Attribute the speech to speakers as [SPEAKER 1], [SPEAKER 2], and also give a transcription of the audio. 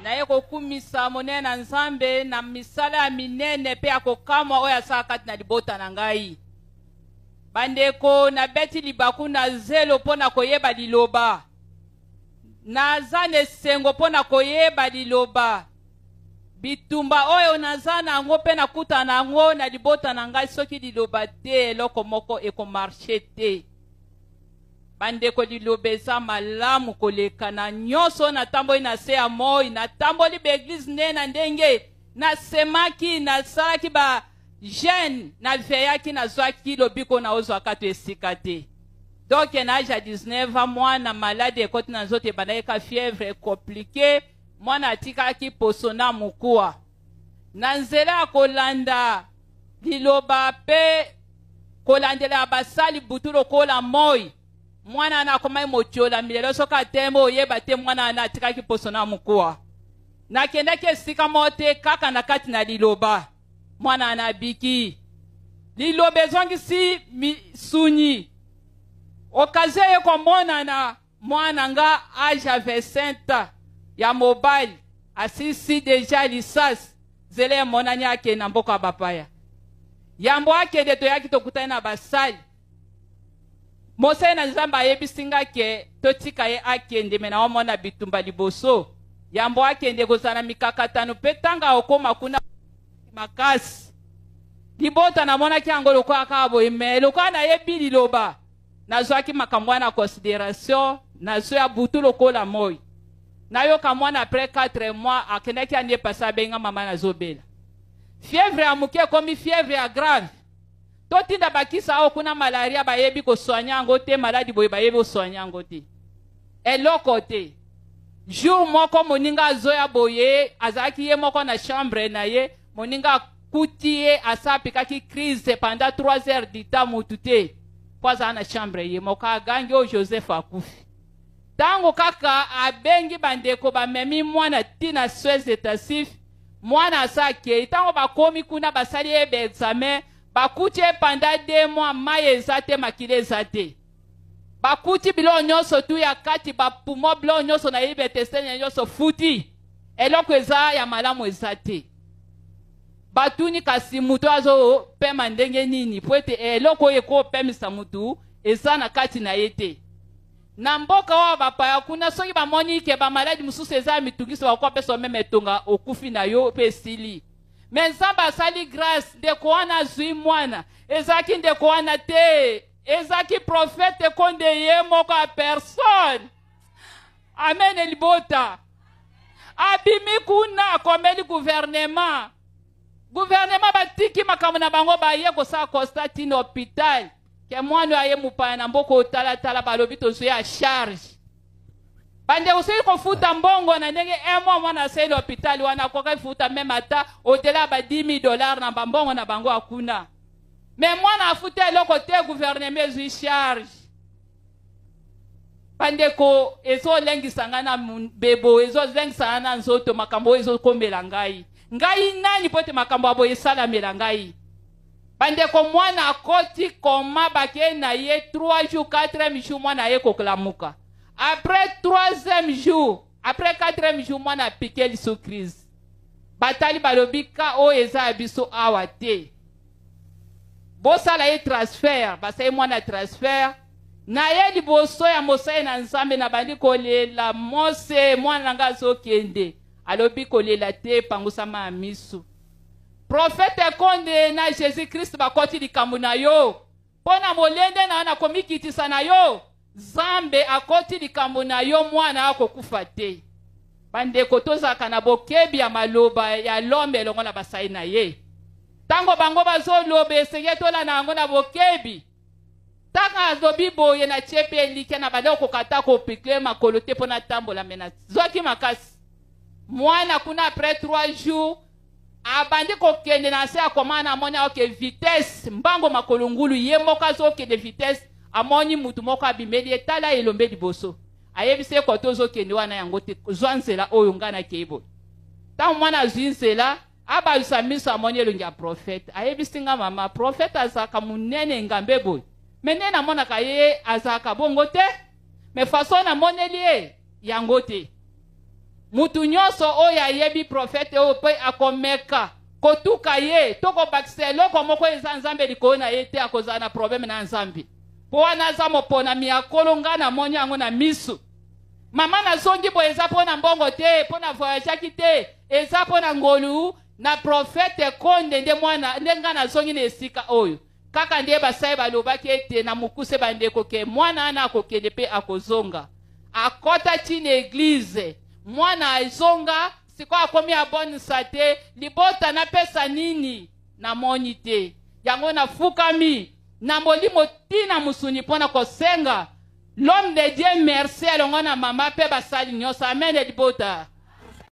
[SPEAKER 1] Naye kokumisa monene na Nzambe na misala ya minene mpe ya kokamwa oyo asala kati na libota na ngai. Bandeko, nabeti libaku na zelo mpo na koyeba liloba. Naza na esengo mpo na koyeba liloba. Bitumba oyo naza na yango mpe nakutana na yango na libota na ngai, soki liloba te, eloko moko ekomarche te. Bandeko, liloba eza malamu koleka na nyonso. Natamboli na se ya moi, natamboli baeglize nde na ndenge, nasemaki, nasalaki ba jeune, naveyaki, nazwaki lobiko, naozwaka to esika te. Donc na age ya 19 ans, mwana maladi ekoti na nzoto, ebandaki ka fièvre ecompliqué, mwana atikaki poso na mokuwa. Na nzela ya kolanda liloba mpe kolandela ya basali butu lokola moi, mwana wana akomaki motiolami. Lelo soki atemi, oyeba te mwana wana atikaki poso na mokuwa. Nakendaki esika moko te, kaka na kati na liloba mwana wana abiki. Liloba ezongisi misuni. Occasion ye komonana mwana nga age ya 25 ans ya mobali, asisi deja lisasi, nzela emonani, akende na mboka ya bapaya. Yambo akende, toyaki tokutani na basali. Mosali na Nzambe ayebisi nga ke totika ye akende, me naomona bitumba liboso. Yambo akende, kozala na mikakatano, mpe ntango akokóma kuna makasi. Libota namonaki yango lokola kaka boye, me lokola nayebi liloba, nazwaki makambo wana na considération. Nazoya butu lokola moi. Nayoka mwana après 4 mois akendaki anie pasi, abenga: "Mama, nazobela fièvre ya moke, ekomi fièvre ya grave. Totinda bakisa awa kuna, malaria bayebi kosoigner yango te, maladi boye bayebi kosoigner yango te, eloko te." Jour moko moninga azoya boye, azalaki ye moko na chambre na ye. Moninga akuti ye asa apikaki crise pendant 3 heures du temps, mutu te, mpo azala na chambre ye moko. Agangi: "Oyo Joseph akufi." Ntango kaka abengi bandeko, bamemi mwana ntina soins intensifs. Mwana asa akei. Ntango bakomi kuna, basali ye baexamen, bakuti ye pendant 2 mois mai eza te, makili eza te. Bakuti biloko nyonso tu ya kati, bapoumon, biloko nyonso na ye, baintestin nyonso futi, eloko eza ya malamu eza te. Batuni: "Kasi moto azopema ndenge nini, po ete eloko oyo ekopemisa motu eza na kati na ye te?" Na mboka oyo bapaya kuna, soki bamoni ke bamaladi mosusu eza ya mitungisi, bakopesa meme etonga, okufi na yo mpe esili. Me Nzambe asali grâce, ndeko wana azwi mwana. Ezalaki ndeko wana te, ezalaki prophète Konde ye moko ya personne. Amen. Libota abimi kuna, akomeli gouvernement. Gouvernement batiki makambo na bango, baye kosala constat na hôpital ke mwana oyo aye mopaya na mboka otalatala. Balobi: "Tozwi ya charge." Bandeko, soki kofuta mbongo na ndenge un mois mwana asali hôpital wana, akoki futa même ata au-delà ya ba 10 000 $ na bambongo na bango akuna. Me mwana afuta eloko te, gouvernement ezwi charge. Bandeko, ezolengisa ngai na bebo, ezolengisa ngai na nzoto. Makambo oyo ezokomela ngai, ngai nani mpo ete makambo ya boye esalamela ngai? Bandeko, mwana akoti coma, bakei na ye 3 jours, 4e jour mwana aye kokolamuka. Après 3e jour, après 4e jour, mwana apike liso crise. Batali, balobi: "Ka oyo eza ya biso awa te, bosala ye transfert." Basali mwana transfert. Na ye liboso ya mosali na Nzambe, na bandi kolela: "Mose, mwana na ngai azokende." Alobi: "Kolela te, pangusama ya miso. Prophète Konde na Jésus Christ bakoti likambo na yo mpo na molende na yo na komikitisa na yo. Nzambe akoti likambo na yo, mwana akokufa te." Bandeko, tozalaka na bokebi ya maloba ya lombe elongo na basali na ye. Ntango bango bazoloba, esenge tolanda yango na bokebi. Ntango alobi boye, na tie mpe elikya na banda okoka ta kopikle makolo te mpo natambola, me nazwaki makasi. Mwana kuna, après 3 jours, abandi kokende na se. Akoma na amoni aoke vitesse, mbango, makolo ngulu, ye moko azokende vitesse. Amoni mutu moko abimeli ye, tala elombe liboso, ayebisi ye: "Kote ozokende wana yango te, zwa nzela oyo ngai nakei boye." Ntango mwana azwi nzela, abalusa miso, amoni elongi ya prophète. Ayebisi nga: "Mama, prophète azalaka monene ngambe boye, me nde namonaka ye azalaka bongo te, me façon namoneli ye yango te." Mutu nyonso oyo ayebi profete oyo mpe akomeka kotuka ye to kobakisa eloko moko eza Nzambe likolo na ye te, akozala na probleme na Nzambe. Mpo wana aza moponami ya Nkolo, ngai namoni yango na miso. Mama nazongi boye eza mpo na mbongo te, mpo na voyageaki te, eza mpo na ngolu na profete Konde nde mwana nde ngai nazongi na esika oyo. Kaka nde basali balobaki ete na mokuse bandeko ke mwana wana akokende mpe akozonga. Akɔta ti na eglize, mwana azonga, sikoyo akomi ya bonne sante, libota napesa nini? Namoni te. Yango nafukami na molimo ti na mosuni mpo na kosenga l'homme de Dieu merci elongo na mama mpe basali nyonso. Amen libota.